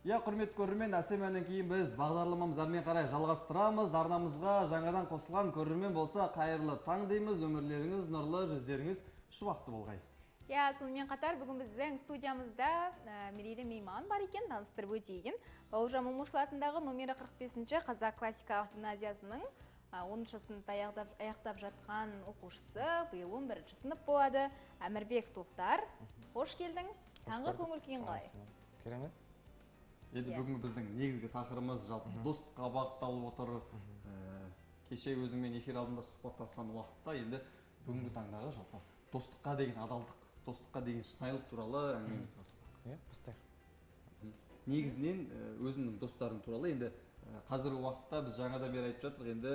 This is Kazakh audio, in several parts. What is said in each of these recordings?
Иә, құрметті көрермен, әсем әннен кейін біз бағдарламамызды әрмен қарай жалғастырамыз. Арнамызға жаңадан қосылған көрермен болса, қайырлы таң дейміз. Өмірлеріңіз нұрлы, жүздеріңіз шуақты болғай. Иә, сонымен қатар бүгін біздің студиямызда мерейлі мейман бар екен, таныстырып өтейін. Бауыржан Момышұлы атындағы номері 45-ші Қазақ классикалық гимназиясының 10 сыныпты аяқтап жатқан оқушысы, биыл 11 сынып болады. Әмірбек Тоқтар, қош келдің. Таңғы көңіл күйің қалай? Керемет. Енді бүгінгі біздің негізгі тақырыбымыз жалпы достыққа бағытталып отыр. Кеше өзіңмен эфир алдында сұхбаттасқан уақытта енді бүгінгі таңдағы жалпы достыққа деген адалдық, достыққа деген шынайылық туралы әңгімемізді бастасақ. Иә, бастайық. Негізінен өзіңнің достарың туралы енді қазіргі уақытта біз жаңадан бері айтып жатырмық енді,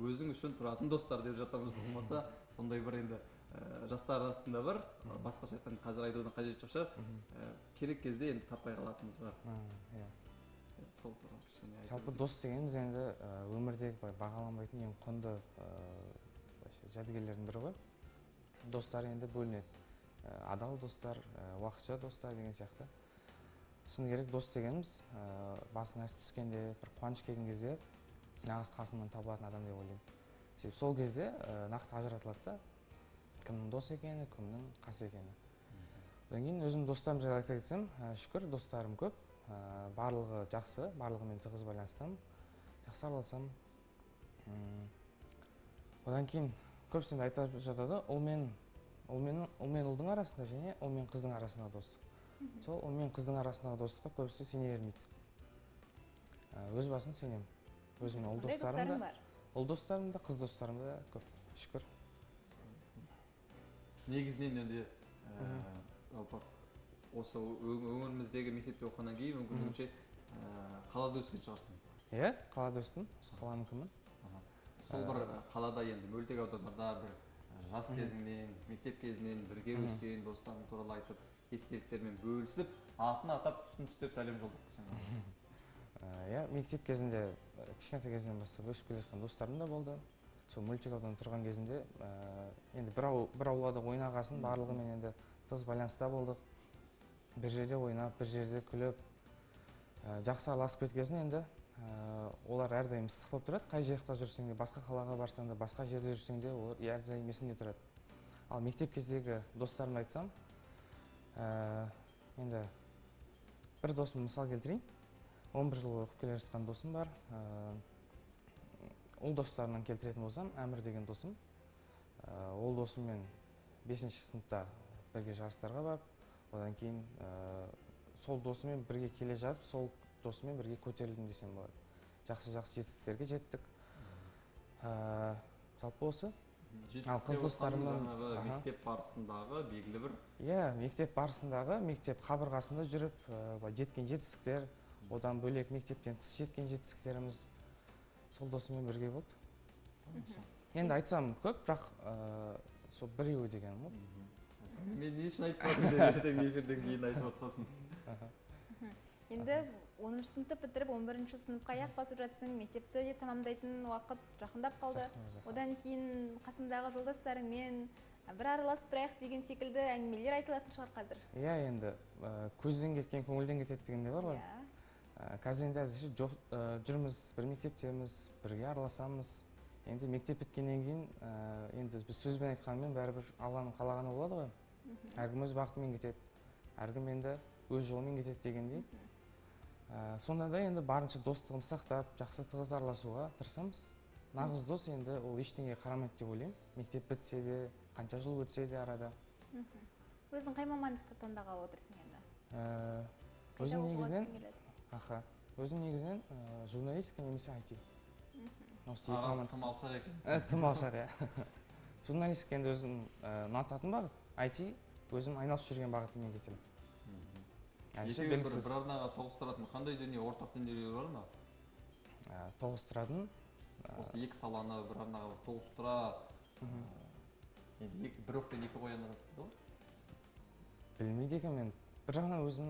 өзің үшін тұратын достар деп жатамыз, болмаса сондай бір енді жастар арасында бір басқаша айтқанда, қазір айтудың қажеті жоқ шығар, керек кезде енді таппай қалатынымыз бар. Иә. Сол туралы кішкене айтып Жалпы өтейік. дос дегеніміз енді өмірдегі былай бағаланбайтын ең құнды вообще жәдігерлердің бірі ғой. Достар енді бөлінеді. Адал достар, уақытша достар деген сияқты. Шыны керек, дос дегеніміз басыңа іс түскенде, бір қуаныш келген кезде нағыз қасыңнан табылатын адам деп ойлаймын. Себебі сол кезде нақты ажыратылады да, кімнің дос екені, кімнің қас екені. Одан кейін өзім достарым жайлы айта кетсем, шүкір, достарым көп, барлығы жақсы, барлығымен тығыз байланыстамын, жақсы араласамын. Одан кейін көбісі енді айтып жатады, ұл мен ұлдың арасында және ұл мен қыздың арасындағы достық. Сол ұл мен қыздың арасындағы достыққа көбісі сене бермейді. Өз басым сенемін. Өзімнің ұл Қандай достарым достарың да, бар? ұл достарым да, қыз достарым да көп, шүкір. Негізінен енді жалпы осы өңіріміздегі мектепте оқығаннан кейін мүмкіндігінше қалада өскен шығарсың. Иә, қалада өстім, осы қаланікімін. Сол бір қалада енді мөлтек аудандарда бір жас кезіңнен, мектеп кезінен бірге өскен достарың туралы айтып, естеліктермен бөлісіп, атын атап, түсін түстеп сәлем жолдап қойсаң. Иә, мектеп кезінде, кішкентай кезінен бастап өсіп келе жатқан достарым да болды. Сол мөлтек ауданда тұрған кезінде енді бір аулада ойнағасын, барлығымен енді тығыз байланыста болдық. Бір жерде ойнап, бір жерде күліп, жақсы араласып кеткесін енді олар әрдайым ыстық болып тұрады. Қай жақта жүрсең де, басқа қалаға барсаң да, басқа жерде жүрсең де, олар әрдайым есіңде тұрады. Ал мектеп кездегі достарымды айтсам, енді бір досым мысал келтірейін. 11 жыл бойы оқып келе жатқан досым бар. Ол достарымнан келтіретін болсам, Әмір деген досым. Ол досыммен бесінші сыныпта бірге жарыстарға барып, одан кейін сол досыммен бірге келе жатып, сол досыммен бірге көтерілдім десем болады. Жақсы жақсы жетістіктерге жеттік. Жалпы осы. Ал қыз достарымнан жаңағы мектеп барысындағы белгілі бір Иә, мектеп барысындағы, мектеп қабырғасында жүріп былай жеткен жетістіктер, одан бөлек мектептен тыс жеткен жетістіктеріміз сол досыммен бірге болды. Енді айтсам көп, бірақ сол біреуі дегенім ғой. Мен не үшін айтпадым деп ертең эфирден кейін айтып отқансың. Енді 10-сыныпты бітіріп, 11-сыныпқа аяқ басып жатсың, мектепті де тамамдайтын уақыт жақындап қалды. Жақындап. Одан кейін қасыңдағы жолдастарыңмен бір араласып тұрайық деген секілді әңгімелер айтылатын шығар қазір. Иә, енді көзден кеткен көңілден кетеді деген де бар ғой. Қазір енді әзірше жоқ, жүрміз, бір мектептеміз, бірге араласамыз. Енді мектеп біткеннен кейін енді біз сөзбен айтқанмен, бәрібір Алланың қалағаны болады ғой. Әркім өз бағытымен кетеді, әркім енді өз жолымен кетеді дегендей. Сонда да енді барынша достығымызды сақтап, жақсы тығыз араласуға тырысамыз. Нағыз дос енді ол ештеңеге қарамайды деп ойлаймын, мектеп бітсе де, қанша жыл өтсе де арада. Өзің қай мамандықты таңдағалы отырсың енді? Қайда Өзім оқуға негізінен түскің келеді? Аха, өзім негізінен журналистика немесе IT, осы екі Арасы мамандық. тым алшақ екен. Тым алшақ, иә. Журналистика енді өзім ұнататын бағыт, IT өзім айналысып жүрген бағытыммен кетемін. Әзірше Екеуін бір белгісіз. бір арнаға тоғыстыратын қандай дүние, ортақ дүниелер бар ма? Тоғыстыратын Осы екі саланы бір арнаға бір тоғыстыра, енді бір оқпен екі қоян атады дейді ғой. Білмейді екенмін мен. Бір жағынан өзім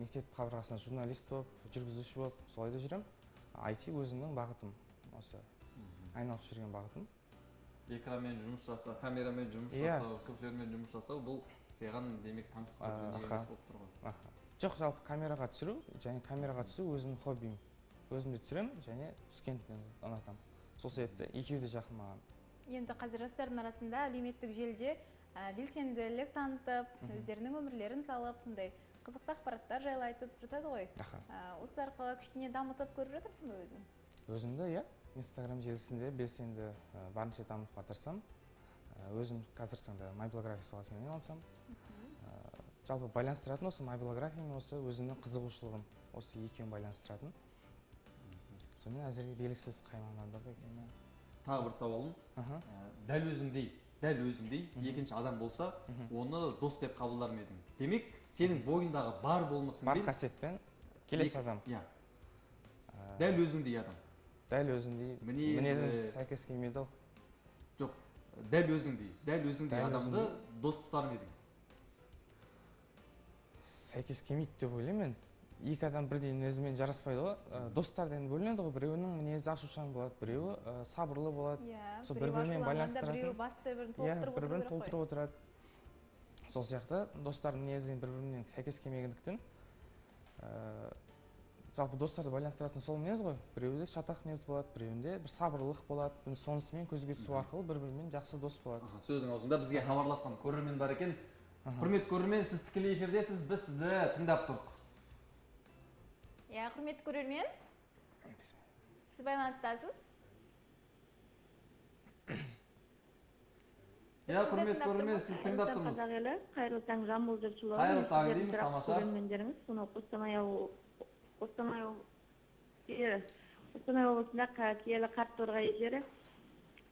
мектеп қабырғасында журналист болып, жүргізуші болып солай да жүремін. IT өзімнің бағытым, осы айналысып жүрген бағытым. Экранмен жұмыс жасау, камерамен жұмыс жасау, суфлермен жұмыс жасау, бұл саған демек таңсық бір дүние емес болып тұр ғой. Аха. Жоқ, жалпы камераға түсіру және камераға түсу өзімнің хоббиім. Өзім де түсіремін және түскенді ұнатамын. Сол себепті екеуі де жақын маған. Енді қазір жастардың арасында әлеуметтік желіде белсенділік танытып, өздерінің өмірлерін салып, сондай қызықты ақпараттар жайлы айтып жатады ғой. Осы арқылы кішкене дамытып көріп жатырсың ба өзің? Өзімді, иә, Инстаграм желісінде белсенді, барынша дамытуға тырысамын. Өзім қазіргі таңда мобилография саласымен айналысамын. Жалпы байланыстыратын осы мобилография мен осы өзімнің қызығушылығым, осы екеуін байланыстыратын. Сонымен, әзірге белгісіз қай мамандық екені. Тағы бір сауалым. Дәл өзіңдей екінші адам болса, оны дос деп қабылдар ма едің? Демек, сенің бойыңдағы бар бар болмысыңмен қасиетпен келесі адам. Иә, дәл өзіңдей адам. Дәл өзімдей. Мінезі- Мінезім сәйкес келмейді ау. Жоқ, дәл өзіңдей Дәл адамды дос тұтар ма едің? Сәйкес келмейді деп ойлаймын мен. Екі адам бірдей мінезімен жараспайды ғой. Достар да енді бөлінеді ғой: біреуінің мінезі ашушаң болады, біреуі сабырлы болады. Иә, Сол біреуі бір-бірімен ашуланғанда, байланыстыратын- біреуі басып, бір бірін иә, толықтырып бір отыру бірін керек қой. толтырып отырады. Сол сияқты достардың мінезі бір бірімен сәйкес келмегендіктен, жалпы достарды байланыстыратын сол мінез ғой: біреуде шатақ мінез болады, біреуінде бір сабырлылық болады. Міне, сонысымен көзге түсу арқылы бір бірімен жақсы дос болады. Аха, сөзің аузыңда, бізге хабарласқан көрермен бар екен. Құрметті көрермен, сіз тікелей эфирдесіз, біз сізді тыңдап тұрдық. Иә, құрметті көрермен, сіз байланыстасыз. Біз Иә, сізді құрметті тыңдап көрермен, тұрмыз. сіз тыңдап тұрмыз. Қазақ елі, қайырлы таң, Жамбыл жұртшылығы! Қайырлы таң Сіздердің дейміз, тұрақты тамаша. көрермендеріңіз сонау Қостанай облысында киелі Қарт-Торғай жері,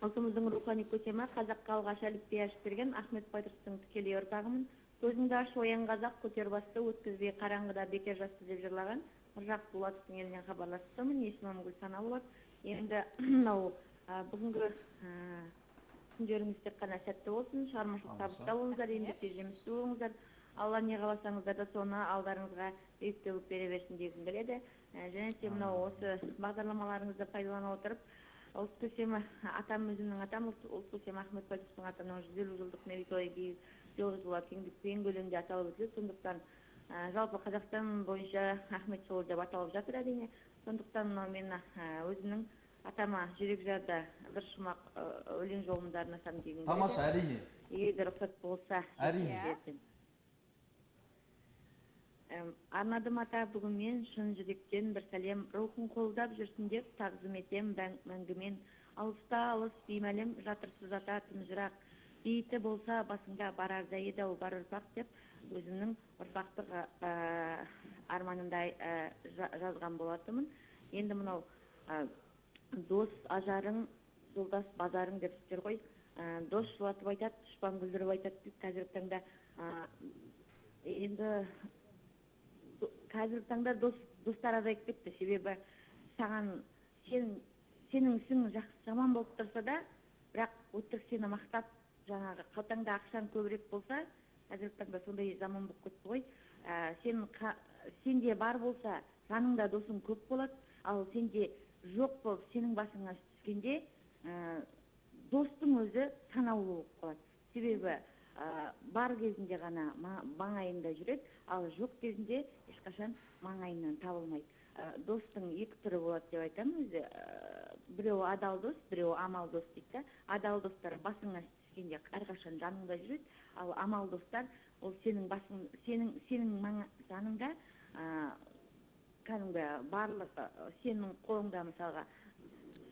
ұлтымыздың рухани көсемі, қазаққа алғаш әліпби ашып берген Ахмет Байтұрсыновтың тікелей ұрпағымын. «Көзіңді аш, оян, қазақ, көтер басты, өткізбей қараңғыда бекер жасты», – деп жырлаған Міржақып Дулатовтың елінен хабарласып тұрмын. Есімім Гүлсана болады. Енді мынау бүгінгі күндеріңіз тек қана сәтті болсын, шығармашылық Тамаша. табыста болыңыздар, еңбекте жемісті болыңыздар. Алла не қаласаңыздар да, соны алдарыңызға үйіп төгіп бере берсін дегім келеді. Және де мынау осы бағдарламаларыңызды пайдалана отырып, ұлт көсемі атам, өзімнің атам, ұлт көсемі Ахмет Байтұрсыновтың атамның 150 жылдық мерейтойы биылғы жылы кең көлемде аталып өтіледі. Сондықтан жалпы Қазақстан бойынша Ахмет жолы деп аталып жатыр, әрине. Сондықтан мынау мен өзімнің атама жүрек жарды бір шумақ өлең жолымды арнасам дегім келеді. Тамаша, әрине. Егер де рұқсат болса. Әрине. Иә. Арнадым, ата, бүгін мен шын жүректен бір сәлем, рухың қолдап жүрсін деп тағзым етем мәңгімен. Алыста, алыс, беймәлім жатырсыз, ата, тым жырақ. Бейіті болса басыңда, барар да еді ау бар ұрпақ, деп өзімнің ұрпақтық арманымда жазған болатынмын. Енді мынау дос ажарың, жолдас базарың депсіздер ғой. Дос жылатып айтады, дұшпан күлдіріп айтады дейді. Қазіргі таңда енді қазіргі таңда достар азайып кетті. Себебі саған сенің ісің жақсы жаман болып тұрса да, бірақ өтірік сені мақтап, жаңағы қалтаңда ақшаң көбірек болса, қазіргі таңда сондай заман болып кетті ғой. Сен сенде бар болса, жаныңда досың көп болады. Ал сенде жоқ болып, сенің басыңа іс түскенде, достың өзі санаулы болып қалады. Себебі бар кезінде ғана маңайында жүреді, ал жоқ кезінде ешқашан маңайынан табылмайды. Достың екі түрі болады деп айтамын өзі. Біреуі адал дос, біреуі амал дос дейді да. Адал достар басыңа іс түскенде әрқашан жаныңда жүреді, ал амал достар ол сенің басың сенің жаныңда, кәдімгі барлық сенің қолыңда, мысалға,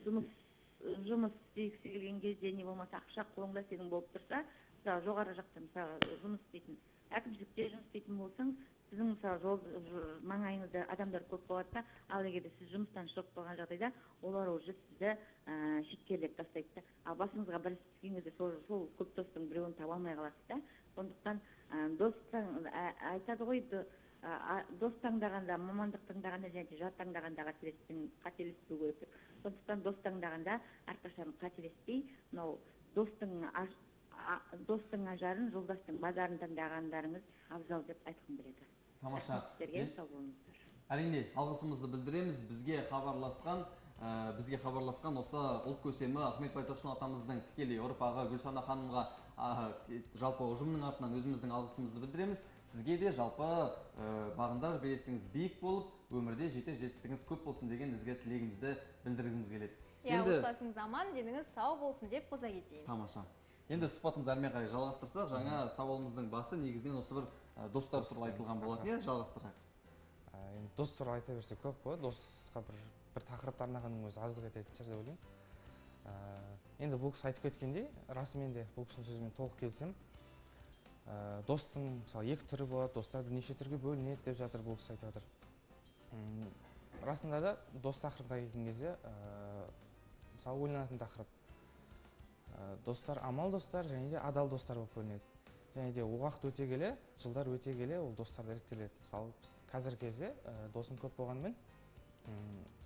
жұмыс істегісі келген кезде, не болмаса ақша қолыңда сенің болып тұрса, мысалы, жоғары жақта, мысалы, жұмыс істейтін, әкімшілікте жұмыс істейтін болсаң, сіздің, мысалы, жол маңайыңызда адамдар көп болады да. Ал егер де сіз жұмыстан шығып қалған жағдайда, олар уже сізді шеткерлеп тастайды да. Ал басыңызға бір іс түскен кезде сол көп достың біреуін таба алмай қаласыз да. Сондықтан достан айтады ғой, дос таңдағанда, мамандық таңдағанда және де жар таңдағанда қателеспеу керек деп. Сондықтан дос таңдағанда әрқашан қателеспей, мынау достың ажарын, жолдастың базарын таңдағандарыңыз абзал деп айтқым келеді. Тамаша. Сіздерге, сау болыңыздар. Әрине, алғысымызды білдіреміз бізге хабарласқан. Бізге хабарласқан осы ұлт көсемі Ахмет Байтұрсынұлы атамыздың тікелей ұрпағы Гүлсана ханымға жалпы ұжымның атынан өзіміздің алғысымызды білдіреміз. Сізге де жалпы бағындар белесіңіз биік болып, өмірде жетер жетістігіңіз көп болсын деген ізгі тілегімізді білдіргіміз келеді. Иә, Енді отбасыңыз аман, деніңіз сау болсын деп қоса кетейін. Тамаша. Енді сұхбатымызды әрмен қарай жалғастырсақ, жаңа сауалымыздың басы негізінен осы бір достар туралы айтылған болатын, иә, жалғастырсақ. Енді дос туралы айта берсе, көп қой. Досқа бір тақырыпты арнағанның өзі аздық ететін шығар деп ойлаймын. Енді бұл кісі айтып кеткендей, расымен де бұл кісінің сөзімен толық келісемін. Достың, мысалы, екі түрі болады, достар бірнеше түрге бөлінеді деп жатыр, бұл кісі айтып жатыр. Расында да, дос тақырыбына келген кезде, мысалы, ойланатын тақырып. Достар амал достар және де адал достар болып бөлінеді. Және де уақыт өте келе, жылдар өте келе, ол достар іріктеледі. Мысалы, біз қазіргі кезде досым көп болғанымен,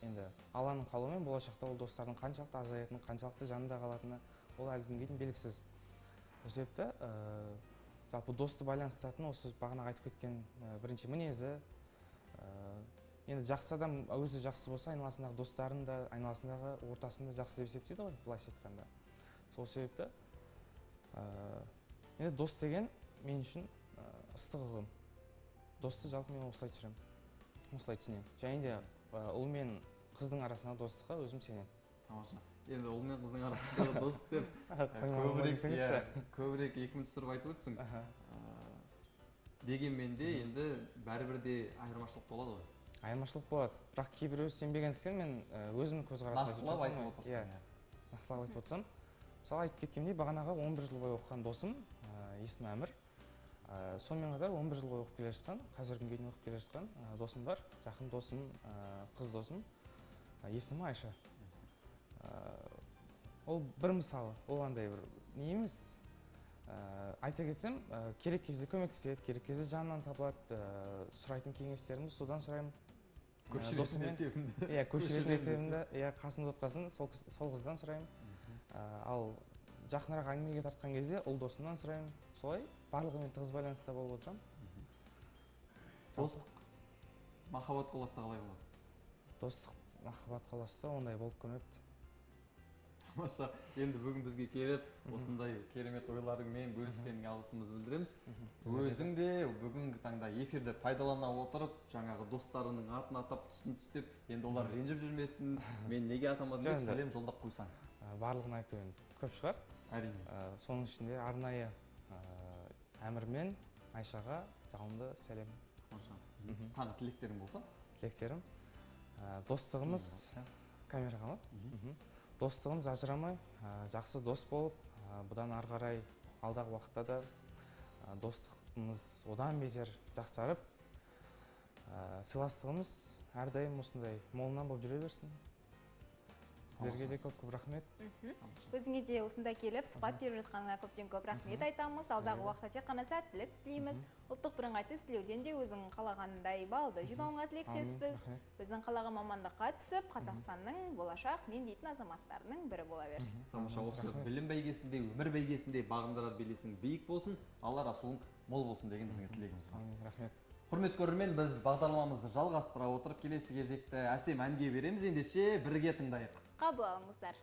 енді Алланың қалауымен болашақта ол достардың қаншалықты азаятыны, қаншалықты жанында қалатыны, ол әлі күнге дейін белгісіз. Сол себепті жалпы досты байланыстыратын осы бағанағы айтып кеткен бірінші мінезі. Енді жақсы адам өзі жақсы болса, айналасындағы достарын да, айналасындағы ортасын да жақсы деп есептейді ғой, былайша айтқанда. Сол себепті енді дос деген мен үшін ыстық ұғым. Досты жалпы мен осылай түсіремін, осылай түсінемін. Және де ұл мен қыздың арасындағы достыққа өзім сенемін. Тамаша. Енді ұл мен қыздың арасындағы достық деп Қоймаған көбірек, десеңізші. Иә, көбірек екпін түсіріп айтып отырсың. Дегенмен де енді бәрібір де айырмашылық болады ғой. Айырмашылық болады, бірақ кейбіреуі сенбегендіктен, мен өзімнің көзқарасымды айтып Нақтылап айтып жатырмын ғой. отырсың. Иә, Иә. нақтылап айтып отырсам, мысалы, айтып кеткендей, бағанағы 11 жыл бойы оқыған досым, есімі Әмір. Сонымен қатар 11 жыл бойы оқып келе жатқан, қазіргі күнге дейін оқып келе жатқан досым бар, жақын досым, қыз досым, есімі Айша. Ол бір мысалы, ол андай бір не емес. Айта кетсем, керек кезде көмектеседі, керек кезде жанынан табылады, сұрайтын кеңестерімді содан сұраймын. Көшіретін есебінде. Иә, көшіретін Көшіретін есебінде, иә, қасымда отқасын сол қыздан сұраймын. Ал жақынырақ әңгімеге тартқан кезде ұл досымнан сұраймын. Солай барлығымен тығыз байланыста болып отырамын. Достық махаббатқа ұласса, қалай болады? Достық махаббатқа ұласса, ондай болып көрмепті. Тамаша. Енді бүгін бізге келіп, осындай керемет ойларыңмен бөліскеніңе алғысымызды білдіреміз. Өзің де бүгінгі таңда эфирді пайдалана отырып, жаңағы достарының атын атап, түсін түстеп, енді олар ренжіп жүрмесін, мен неге атамадым деп, Жоқ, енді сәлем жолдап қойсаң. Барлығын айту енді көп шығар. Әрине. Соның ішінде арнайы Әмір мен Айшаға жалынды сәлем. Тамаша. Тағы тілектерің болса? Тілектерім, достығымыз камераға ма? Достығымыз ажырамай, жақсы дос болып, бұдан ары қарай алдағы уақытта да достығымыз одан бетер жақсарып, сыйластығымыз әрдайым осындай молынан болып жүре берсін. Сіздерге де көп көп рахмет. Өзіңе де осында келіп, сұхбат беріп жатқаныңа көптен көп рахмет айтамыз. Алдағы уақытта тек қана сәттілік тілейміз. Ұлттық бірыңғай тестілеуден де өзің қалағандай балды жинауыңа тілектеспіз. Рахмет. Өзің қалаған мамандыққа түсіп, Қазақстанның болашақ мен дейтін азаматтарының бірі бола бер. Тамаша. Осы Рахмет. білім бәйгесінде, өмір бәйгесінде бағындырар белесің биік болсын, алар асуың мол болсын деген ізгі тілегіміз бар. Әмин, рахмет. Құрметті көрермен, біз бағдарламамызды жалғастыра отырып, келесі кезекті әсем әнге береміз. Ендеше бірге тыңдайық. Қабыл алыңыздар.